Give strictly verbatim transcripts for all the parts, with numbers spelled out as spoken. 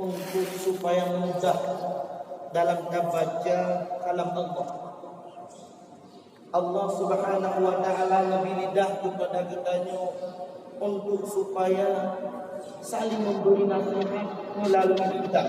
Untuk supaya mudah dalam tabaca kalam Allah. Allah Subhanahu wa Ta'ala neubri lidah keupada geutanyoe untuk supaya saling memberi nasihat melalui lidah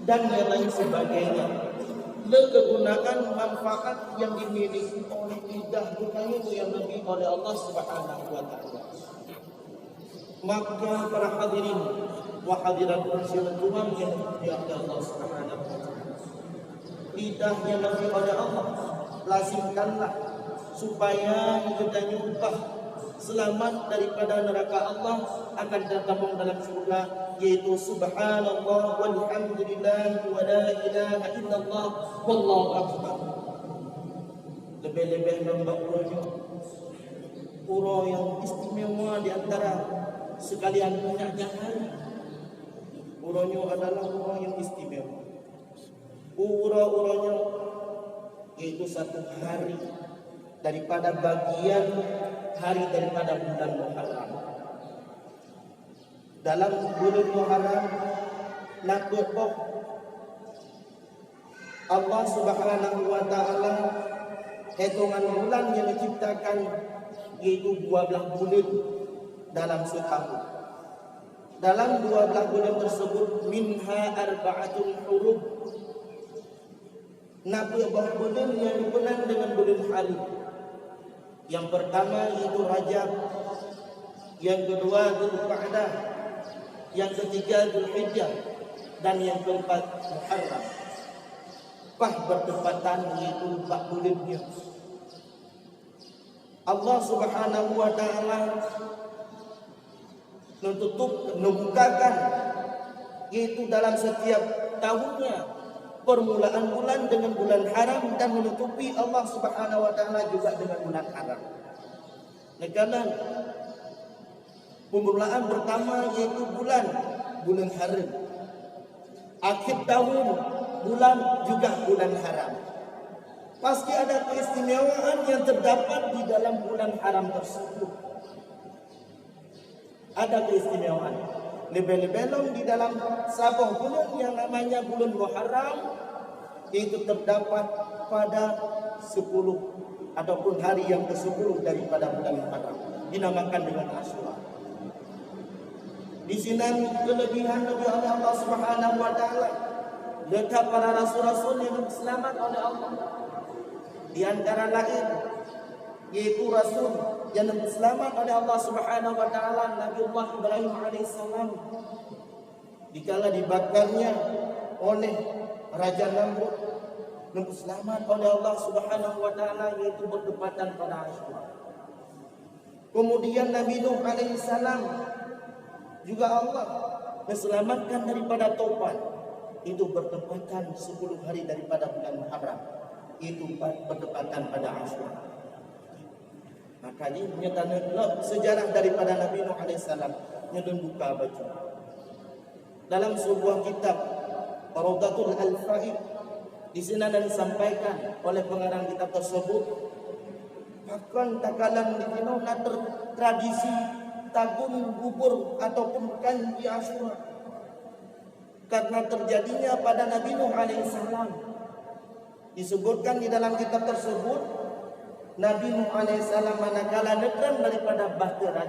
dan lain sebagainya. Le kegunaan manfaat yang dimiliki oleh lidah geutanyoe yang neubri oleh Allah Subhanahu wa Ta'ala. Maka para hadirin wa hadirat sidang Tuhan yang dimuliakan Allah Subhanahu wa Ta'ala. Lidah yang dimuliakan Allah, lazimkanlah supaya geutanyoe bah selamat daripada neraka Allah, akan tatamong dalam syurga, yaitu subhanallah walhamdulillah wa la ilaha illallah wallahu akbar. Lebih-lebih lom bak uroe nyoe, uroe nyang istimewa di antara sekalian banyak nyang hari. Uroe nyoe adalah uroe nyang istimewa. Uroe-uroe nyoe yaitu satu hari daripada bagian hari daripada bulan Muharram. Dalam bulan Muharram na peuet boh Allah Subhanahu wa Ta'ala hitungan bulan nyang diciptakan, yaitu dua belas buleuen dalam setahun. Dalam dua belas buleuen tersebut, minha arba'atun hurum, na peuet boh buleuen nyang dipeunan deungon buleuen hareuem. Yang pertama yaitu Rajab, yang kedua Zulqa'dah, yang ketiga Zulhijjah, dan yang keempat Muharram. Bah bertepatan yaitu bak buleuen nyoe. Allah Subhanahu wa Ta'ala neututup, neubukakan, yaitu dalam setiap tahunnya, permulaan bulan dengan bulan haram dan menutupi Allah Subhanahu wa Ta'ala juga dengan bulan haram. Neukalon, permulaan pertama yaitu bulan, bulan haram. Akhir tahun, bulan juga bulan haram. Pasti ada keistimewaan yang terdapat di dalam bulan haram tersebut. Ada keistimewaan. Lebih-lebih lom di dalam saboh bulan yang namanya bulan Muharram, itu terdapat pada sepuluh ataupun hari yang kesepuluh daripada bulan Muharram, dinamakan dengan Asyura. Di sinan kelebihan Nabi Allah Subhanahu wa Ta'ala, letak para rasul-rasul yang selamat oleh Allah. Di antara lain, yaitu rasul yang selamat oleh Allah Subhanahu wa Ta'ala, Nabi Allah Ibrahim alaihissalam. Dikala dibakarnya oleh Raja Namrud, selamat oleh Allah Subhanahu wa Ta'ala, yaitu bertepatan pada Asyura. Kemudian Nabi Nuh alaihissalam juga Allah menyelamatkan daripada topan. Itu bertepatan sepuluh hari daripada bulan Muharram. Itu bertepatan pada Asyura. Maka jih nyoe tanyoe lom sejarah daripada Nabi Nuh alaihissalam. Nyoe lôn buka bacut. Dalam sebuah kitab, Raudatul Al-Faid, di sinan disampaikan oleh pengarang kitab tersebut, pakon takalon di sinoe na ter-, tradisi taguen bubur ataupun kan di Asyura. Karena terjadinya pada Nabi Nuh alaihissalam. Disebutkan di dalam kitab tersebut, Nabi Nuh alaihissalam manakala neutron daripada bahtera,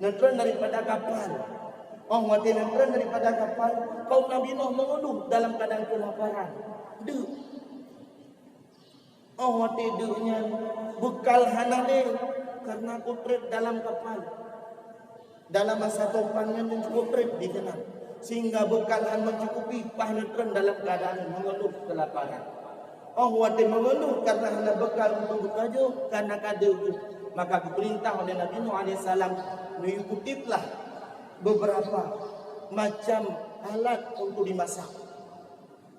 neutron daripada kapal. Oh, watée neutron daripada kapal, kaum Nabi Nuh mengeluh dalam keadaan kelaparan. Deuk. Oh, watée deuk nyan, beukal hana lé, karena kutreb dalam kapal. Dalam masa topan nyan cukôp treb di sinan, sehingga beukal hana mencukupi, paih neutron dalam keadaan mengeluh kelaparan. Oh, watée mengeluh karena hana beukal untuk geutanyoe, karena ka deuk, maka geupeurintah oleh Nabi Nuh alaihissalam, neuyue kutiplah beberapa macam alat untuk dimasak.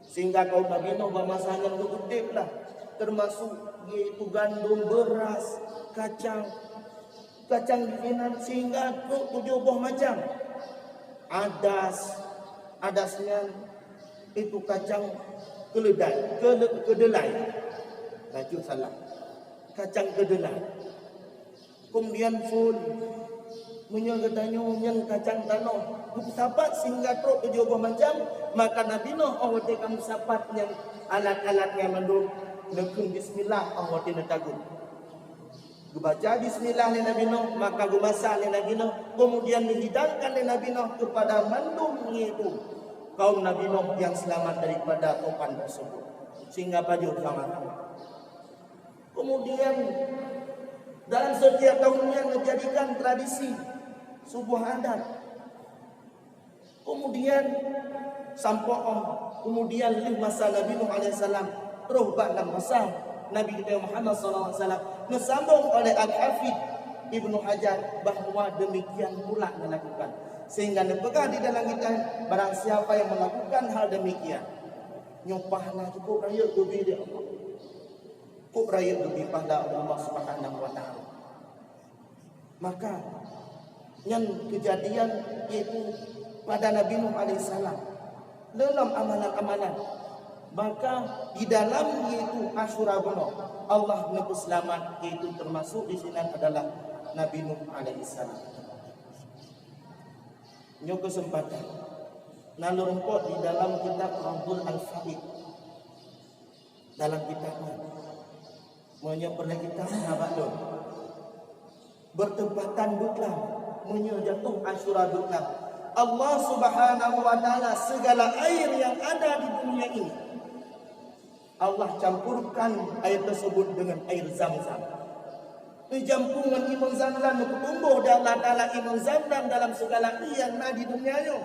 Sehingga kaum Nabi Nuh bak masa nyan geukutiplah, termasuk yaitu gandom, beras, kacang, kacang di sinan, sehingga trok tujoh boh macam. Adas, adas nyan itu kacang keuleudai, keule-, keudeulai. Bacut salah. Kacang keudeulai. Kemudian ful, Meunyoe geutanyoe nyan kacang tanoh geupeusapat sehingga trok tujoh boh macam, maka Nabi Nuh 'oh watèe ka meusapat nyan alat-alat nyan mandum, neukheun bismillah 'oh watèe neutagun. Geubaca bismillah lé Nabi Nuh, maka geumasak lé Nabi Nuh, keumudian neuhidangkan lé Nabi Nuh keupada mandum, yaitu kaum Nabi Nuh nyang seulamat daripada topan tersebut, sehingga pajoh sama-sama. Keumudian, dalam setiap tahun nyan neujadikan tradisi, sebuah adat. Keumudian, sampoe 'oh, keumudian lheueh masa Nabi Nuh alaihissalam, troh bak lam masa Nabi kita Muhammad sallallahu alaihi wasallam, neusambông oleh Al-Hafidh Ibnu Hajar bahwa demikian pula neulakukan. Sehingga neupeugah di dalam kitab, barang siapa yang melakukan hal demikian, nyoe pahala cukup rayeuk geubri lé Allah. Cukup rayeuk geubri pahala oleh Allah Subhanahu wa Taala. Maka, nyan keujadian, yaitu pada Nabi Nuh alaihissalam. Dalam amalan-amalan. Maka, di dalam yaitu Asyura bunoe, Allah neupeuseulamat, yaitu termasuk di sinan adalah Nabi Nuh alaihissalam. Nyoe keuseumpatan. Na lôn rumpok di dalam kitab Raddul Al-Faid. Dalam kitab nyan. Meunyoe peureulèe kitab na bak lôn. Bertepatan beuklam. Meunyoe jatuh Asyura beuklam. Allah Subhanahu wa Taala segala air yang ada di dunia ini, Allah campurkan air tersebut dengan air Zam-Zam. Neujampung ngon imong Zam-Zam, neupeutumboh di Allah Taala imong Zam-Zam dalam segala ié nyang na di dunia nyoe.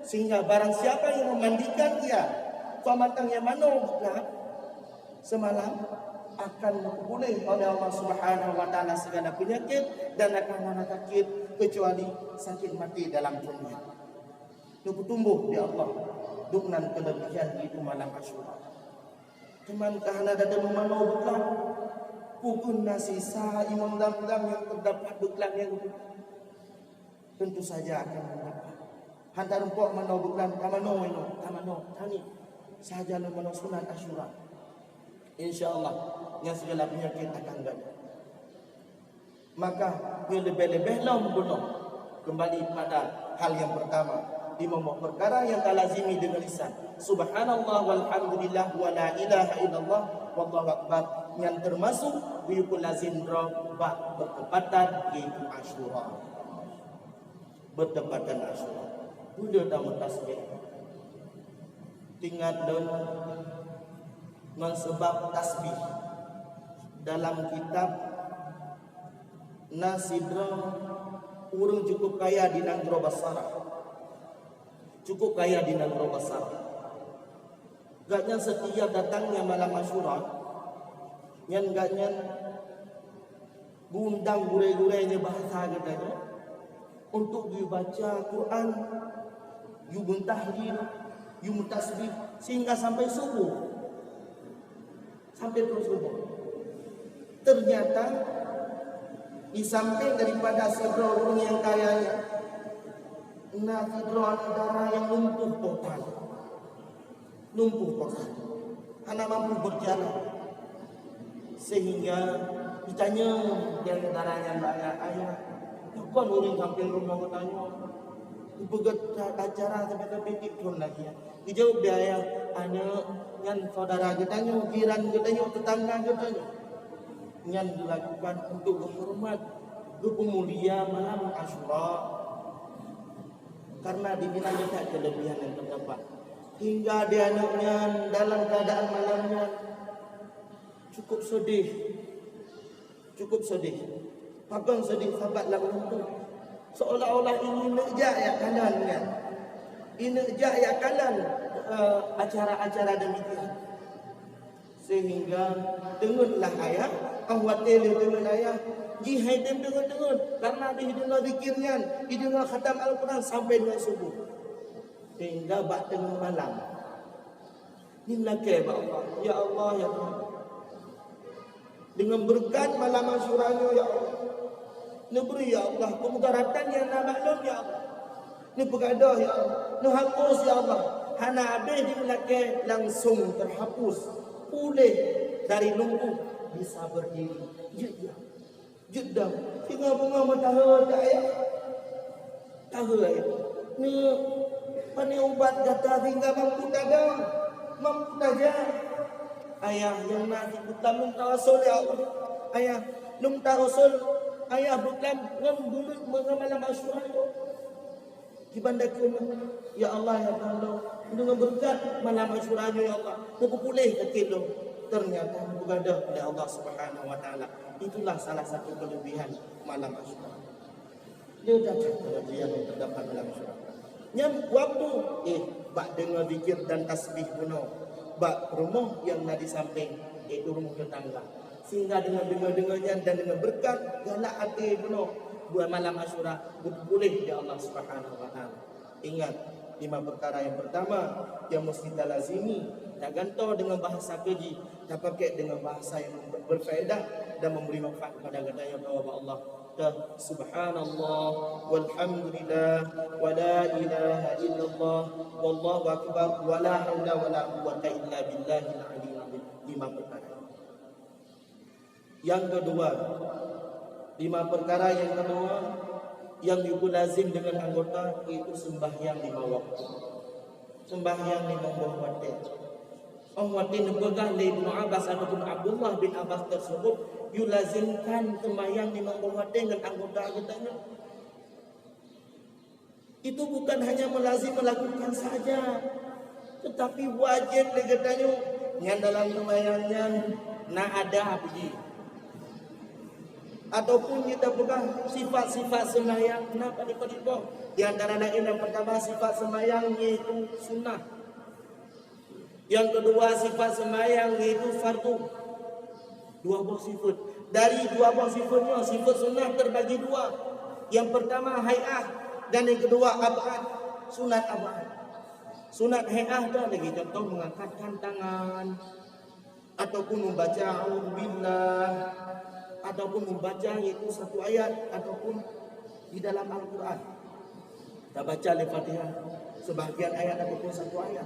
Sehingga barang siapa yang memandikan ia, peumatang nyang manoe beuklam semalam, akan neupeupuléh oleh Allah Subhanahu wa Taala segala penyakit dan akan hana sakit kecuali sakit mati dalam dunia. Neupeutumboh di Allah, dum nan keulebihan di malam Asyura. Teuma ka hana dada meumanoe beuklam. Pukon na sisa imong Zam-Zam nyang teudapat beuklam nyan, tentu saja akan mendapat. Hana rumpok manoe beuklam, ka manoe inoe, ka manoe, tangieng. Sahaja lôn manoe sunat Asyura. Insya Allah, nyan segala penyakit akan gata. Maka, nyoe leubeh-leubeh lom bunoe. Kembali pada hal yang pertama, lima boh perkara nyang talazimi deungon lisan. Subhanallah walhamdulillah wa la ilaha illallah wallahu akbar. Nyan termasuk geuyue peulazim droe bak bertepatan yaitu Asyura. Bertepatan Asyura. Peue tameutasbih? Ingat lôn, ngon seubab tasbih. Dalam kitab na sidroe ureuëng cukup kaya di nanggroe Basra. Cukup kaya di nanggroe Basra. Gobnyan setiap datangnya malam Asyura, nyan gobnyan geuundang gurée-gurée nyang bahasa geutanyoe untuk geubaca Quran, geumeutahlil, geumeutasbih sehingga sampai suboh. Sampai terus suboh. Ternyata di samping daripada sidroe ureuëng nyang kaya nyan, na sidroe aneuk dara nyang lumpuh total. Lumpuh total. Hana mampu berjalan. Sehingga ditanya di antara nyang banyak, "Ayah, kon ureuëng sampéng rumoh geutanyoe? Geupeugét acara sampai-sampai tiep thon lagée nyan." Geujaweueb di ayah, "Aneuk, nyan saudara geutanyoe, jiran geutanyoe, tetangga geutanyoe. Nyan dilakukan untuk geuhoreumat, geupeumulia malam Asyura." Karena di dinan that keulebihan nyang teudapat. Hingga di aneuk nyan dalam keuadaan malam nyan cukup sedih. Cukup sedih. Pakon sedih? Sabab lam lumpur. Seolah-olah ineuk jak jak kalon nyan. Ineuk jak jak kalon, eh, acara-acara demikian. Sehingga teungeutlah ayah, 'oh watée lheueh teungeut ayah, jih hai tem teungeut-teungeut, karena deuh deungoe zikir nyan, deuh deungoe khatam Al-Quran sampai deungoe suboh. Sehingga bak teungoh malam, neulakée bak Allah, "Ya Allah, ya Tuhan, deungon beureukat malam Asyura nyoe, ya Allah, neubri, ya Allah, keumudaratan nyang na bak lôn, ya Allah." Neupeugadôh, ya Allah. Neuhapus, ya Allah. Hana habéh jimeulakée, langsung teuhapus. Puléh dari lumpuh, bisa berdiri. Jeuet, ya. Jeuet dong. Singoh beungoh meutheuet, ya. Tahu, eh? Ni, pane ubat gata sehingga mampu tada, mampu taja. Ayah nyang na di butam lôn tawasul, ya Allah. Ayah, lôn tawasul. Ayah butam ngon bulut menga malam Asyura tu. Di banda keunoe, ya Allah, ya Allah, dengan berkat malam Asyura nyoe, ya Allah, neupuléh sakét lôn. Ternyata neugadoh oleh Allah Subhanahu wa Taala. Itulah salah satu kelebihan malam Asyura. Dia datang kelebihan yang terdapat dalam Asyura. Nyan waktu, eh, bak dengar zikir dan tasbih bunoe, bak rumoh yang na di samping, eh, rumoh tetangga. Sehingga dengan dengar-dengar nyan dan dengan berkat galak até bunoe buat malam Asyura, geupuléh di Allah Subhanahu wa Taala. Ingat, lima perkara yang pertama yang mesti talazimi, tagantoe dengan bahasa keji, tapakai dengan bahasa yang ber-, berfaedah dan memberi manfaat kepada gata nyang tawa bak Allah. Dah, subhanallah, walhamdulillah, wala ilaha illallah, wallahu akbar, wala haula wala quwwata illa billahil aliyil azim. Lima perkara. Yang kedua, lima perkara yang kedua yang lazim dengan anggota, yaitu sembahyang lima waktu. Sembahyang limong boh watèe. Óh watèe neupeugah lé Ibnu Abbas ataupun Abdullah bin Abbas tersebut, yue lazimkan sembahyang limong boh watèe ngon anggota geutanyoe. Itu bukan hanya melazim melakukan saja, tetapi wajib lé geutanyoe. Nyan dalam seumayang nyan na adab jih. Ataupun kita peugah sifat-sifat seumayang na padum-padum boh. Di antara laén yang pertama sifat seumayang yaitu sunnah. Yang kedua, sifat seumayang yaitu fardu. Dua boh sifat. Dari dua boh sifat nyoe, sifat sunnah terbagi dua. Yang pertama, hai'ah, dan yang kedua, ab'ad. Sunat ab'ad. Sunat hai'ah dah lagi contoh mengangkatkan tangan, ataupun membaca a'udzubillah, ataupun membaca yaitu satu ayat, ataupun di dalam Al-Quran. Tabaca Al-Fatihah, sebahagian ayat ataupun satu ayat,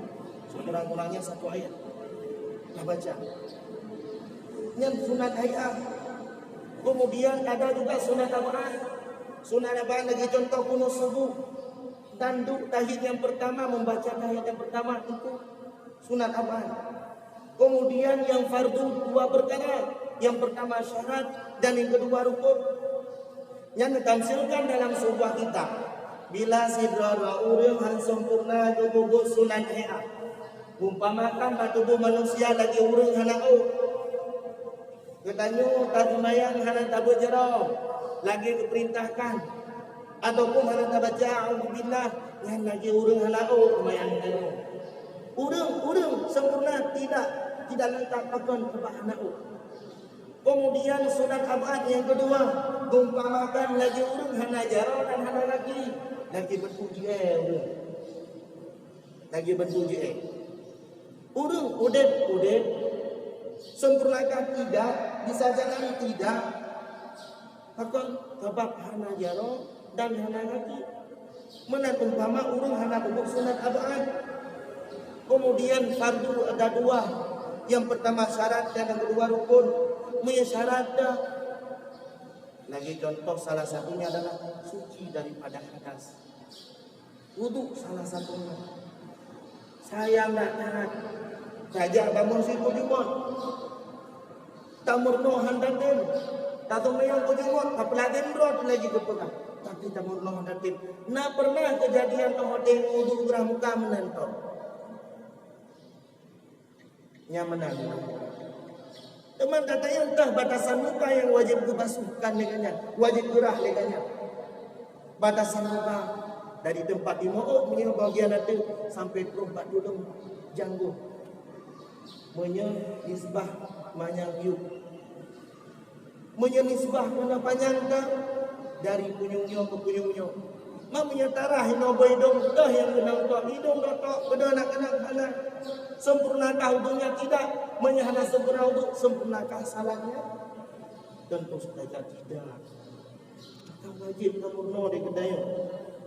sekurang-kurangnya satu ayat. Tabaca. Nyan sunat hai'ah. Kemudian ada juga sunat ab'ad. Sunat ab'ad lagi contoh kunut subuh. Dan duek tahiyat yang pertama, membaca tahiyat yang pertama itu sunat ab'ad. Kemudian yang fardu dua perkara. Yang pertama syarat dan yang kedua rukun. Nyan neutamsilkan dalam sebuah kitab. Bila sidroe-droe ureuëng han sempurna geubuet sunat hai'ah, umpamakan bak tuboh manusia lagée ureuëng hana ôk. Geutanyoe taseumayang hana tabeuet jaroe lagée geupeurintahkan, ataupun hana tabaca a'udzubillah, nyan lagée ureuëng hana ôk seumayang geutanyoe. Ureuëng-ureuëng sempurna tidak, tidak lengkap pakon sabab hana ôk. Kemudian sunat ab'ad nyang keudua, geumpamakan lagée ureuëng hana jaroe dan hana gaki, lagée bantu jiée ureuëng. Lagée bantu jiée. Ureuëng udeb, udeb, sempurnakah? Tidak. Bisa jalan? Tidak. Pakon? Sabab hana jaroe dan hana gaki. Meunan umpama ureuëng hana peubuet sunat ab'ad. Kemudian fardu ada dua. Yang pertama syarat dan yang kedua rukun. Meunyoe syarat dah, lagi contoh salah satunya adalah suci daripada hadas. Wudhu salah satunya. Sayang that-that. Tajak bangon siku Jumat. Tameurunoe han tatem. Taseumayang keu Jumat, apalagi droe tu lagi geupeugah. Tapi tameurunoe han tatem. Na pernah keujadian toh watée wudhu geurah muka meunan toh. Nyan meunan. Teuma gata nyang teuh batasan muka nyang wajéb geubasuh kan lé gata nyan, wajéb geurah lé gata nyan. Batasan muka dari teumpat imeue meunyoe bagian ateueh sampai troh bak tuleueng janggong. Meunyoe nisbah manyang yup. Meunyoe nisbah keunan panyang ka, dari punyueng nyoe keu punyueng nyoe. Ma meunyoe tarah inoe bak idong, toh nyang keunong tok, idong tok, tok, beudôh na keunong hana. Sempurnakah udhu nyan? Tidak. Meunyoe hana sempurna udhu, sempurnakah salat nyan? Tentu saja tidak. Maka wajéb tameurunoe di geutanyoe,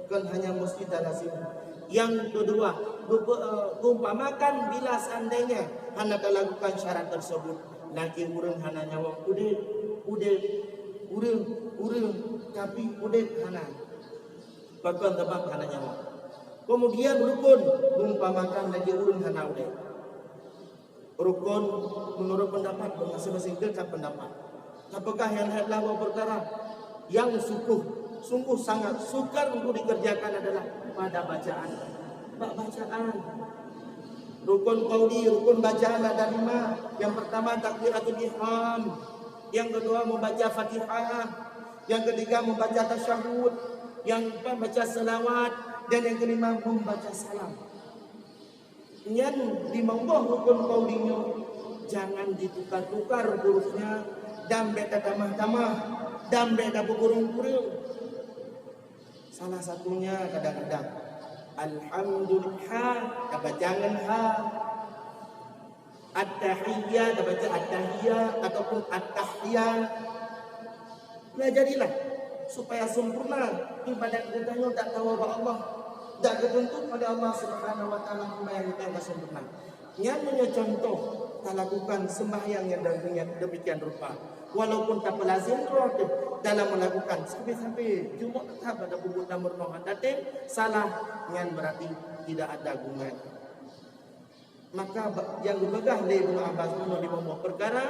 kon hanya meusti talazim. Nyang keudua, geupe-, eh, geumpamakan bila seandainya hana talakukan syarat tersebut, lagée ureuëng hana nyawöng udeb, udeb, ureuëng, ureuëng, tapi udeb hana. Pakon sabab hana nyawa. Kemudian rukun, meuumpamakan lagée ureuëng hana udeb. Rukun menurut pendapat, masing-masing dekat pendapat. Apakah yang hebat dua perkara? Yang sungguh, sungguh sangat sukar untuk dikerjakan adalah pada bacaan. Bak bacaan. Rukun qauli, rukun bacaan ada lima. Yang pertama takbiratul ihram. Yang kedua membaca Fatihah. Yang ketiga membaca tasyahud. Yang keempat baca salawat. Dan yang kelima membaca salam. Nyan limong boh rukun qauli nyoe jangan ditukar-tukar hurufnya, dan bék tatamah-tamah, dan bék tapeukureueng-kureueng. Salah satunya kadang-kadang alhamdulillah, tabaca ngon ha. At-tahiyya, tabaca at-tahiyya ataupun at-tahya. Pelajarilah supaya sempurna ibadat geutanyoe dak tawoe bak Allah, dak geutuntut pada Allah Subhanahu wa Taala, supaya geutanyoe sempurna. Nyan meunyoe contoh talakukan sembahyang nyang demikian, demikian rupa, walaupun tapeulazim droe teuh dalam melakukan, sampai-sampai cuma tetap ada peubuet tameurunoe, dateng salah, nyan berarti tidak ada gunanya. Maka ba-, nyang geupeugah lé Ibnu Abbas nyoe limong boh peukara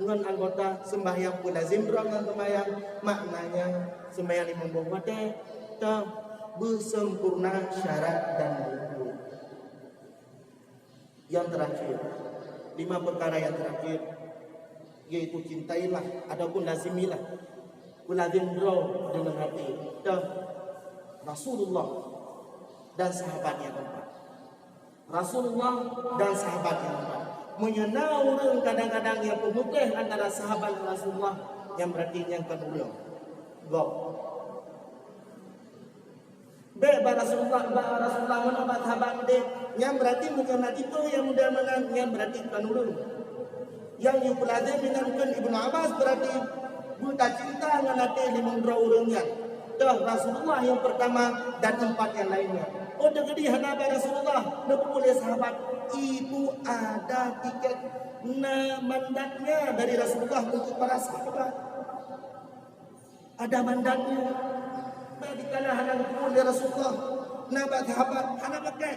ngon anggota seumbahyang peulazim droe ngon seumbahyang, maknanya seumbahyang limong boh watée teuh beusempurna syarat dan rukun. Yang terakhir, lima perkara yang terakhir, yaitu cintailah ataupun lazimilah, peulazim droe deungon até teuh Rasulullah dan sahabat nyang keempat. Rasulullah dan sahabat nyang keempat. Meunyoe na ureuëng kadang-kadang nyang peumuteh antara sahabat ngon Rasulullah, nyan berarti nyan kon ureuëng gob. Bék bak Rasulullah, bak Rasulullah meunan bak sahabat udeb, nyan berarti meunyoe na tipe nyang model meunan, nyan berarti kon ureuëng. Nyang yue peulazim inan kheun Ibnu Abbas berarti beutacinta ngon até limong droe ureuëng nyan. Teuh Rasulullah nyang pertama dan empat nyang lainnya. Oh, teukeudi hana bak Rasulullah, neupeubuet lé sahabat, itu ada tiket, na mandatnya dari Rasulullah untuk para sahabat. Ada mandatnya. Bagi kana hana geupeubuet lé Rasulullah, na bak sahabat hana pakai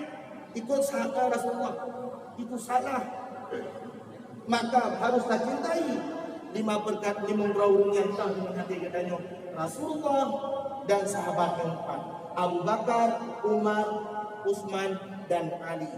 ikut sahabat Rasulullah. Itu salah. Maka harus tacintai lima perkat, limong droe ureuëng nyang teuh limong até geutanyoe, Rasulullah dan sahabat nyang empat, Abu Bakar, Umar, Utsman, dan Ali.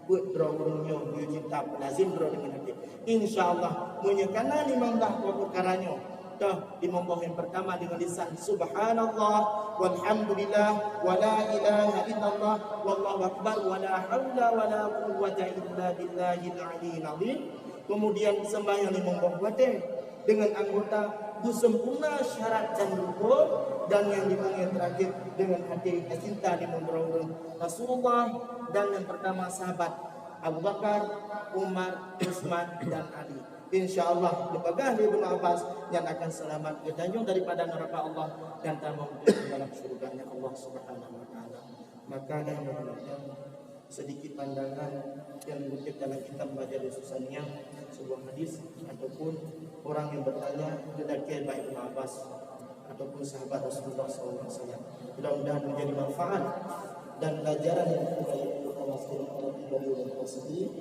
Buet droe ureuëng nyoe, yue cinta peulazim droe deungon até. Insya Allah, meunyoe kana limong boh peukara nyoe, teuh limong boh nyang pertama deungon lisan, subhanallah, walhamdulillah, wala ilaha illallah, wallahu akbar, wala haula wala quwwata illa billahil aliyyil azim. Kemudian seumbahyang limong boh watée deungon anggota beusempurna syarat dan rukun, dan nyang limong nyang terakhir deungon até cinta limong droe ureuëng, Rasulullah dan nyang pertama sahabat Abu Bakar, Umar, Utsman, dan Ali. Insya Allah, geupeugah lé Ibnu Abbas, nyan akan seulamat geutanyoe daripada neuraka Allah dan tamong dalam syurga-Nya Allah Subhanahu wa Taala. Maka, dan sedikit pandangan yang dikutip dalam kitab Majalis Susania, sebuah hadis ataupun orang yang bertanya, geudakée bak Ibnu Abbas ataupun sahabat Rasulullah sallallahu alaihi wasallam. Mudah-mudahan menjadi manfaat dan pelajaran yang terbaik untuk Allah Subhanahu wa Taala.